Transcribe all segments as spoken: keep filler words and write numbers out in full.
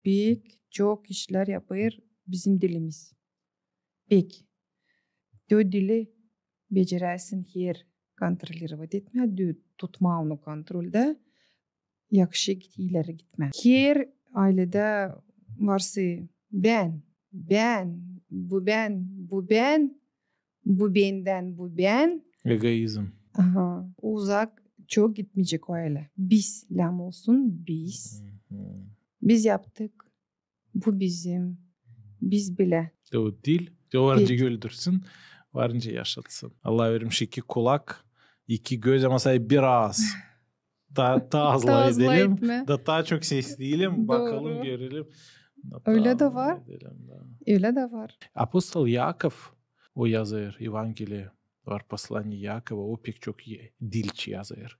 Pek çok işlär yapêr bizim dilimiz. Pek. Te o dili beceräsin her kontrollirovat etmää, te tutmaa onu kontrolda, yakışı git-, ileri gitmää. Her ayledä varsa bän, bän, bu bän, bu bän, bu bendän, bu bän. Egoizm. Aha, uzak çok gitmeyecek o aylä. Biz, lääm olsun biz. Biz yaptık. Bu bizim. Biz bilä. Te o dil, te o var nicä öldürsün, var nicä yaşatsın. Allah vermiş iki kulak, iki göz, ama say biraz. Taa, taa azla edelim, da taa çok sesleyelim, bakalım, görelim. Ölä dä var. Ölä dä var. Apostol Yakov o yazêr, Evangeliya var, Послание Якова, o pek çok dilçi yazêr.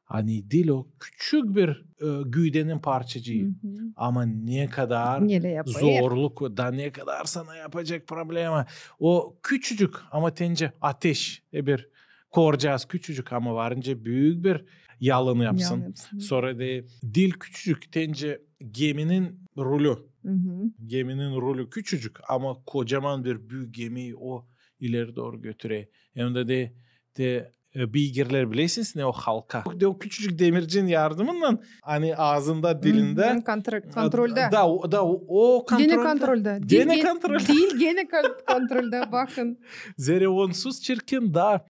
Ani dil o küçük bir, e, güüdenin parçacıı. Ama ne kadar zorluk, da ne kadar sana yapacek problema. O küçücük, ama tencä ateş, e, bir korcaz küçücük, ama var nicä büük bir yalın yapsın. Sora da dil küçücük, tencä geminin rulü. Geminin rulü küçücük, ama kocaman bir büük gemiyi o ileri dooru götürer. Hem dä, dä, dä, e, beygirlär, bilersiniz, ne o halka. Dä o küçücük demircinin yardımınnan, ani aazında, dilindä. Kontrolda. Da, o, da o, o kontrolda. Genä kontrolda. Genä kontrolda. Dil genä kon-, kontrolda, bakın. Zerä onsuz çirkin, da.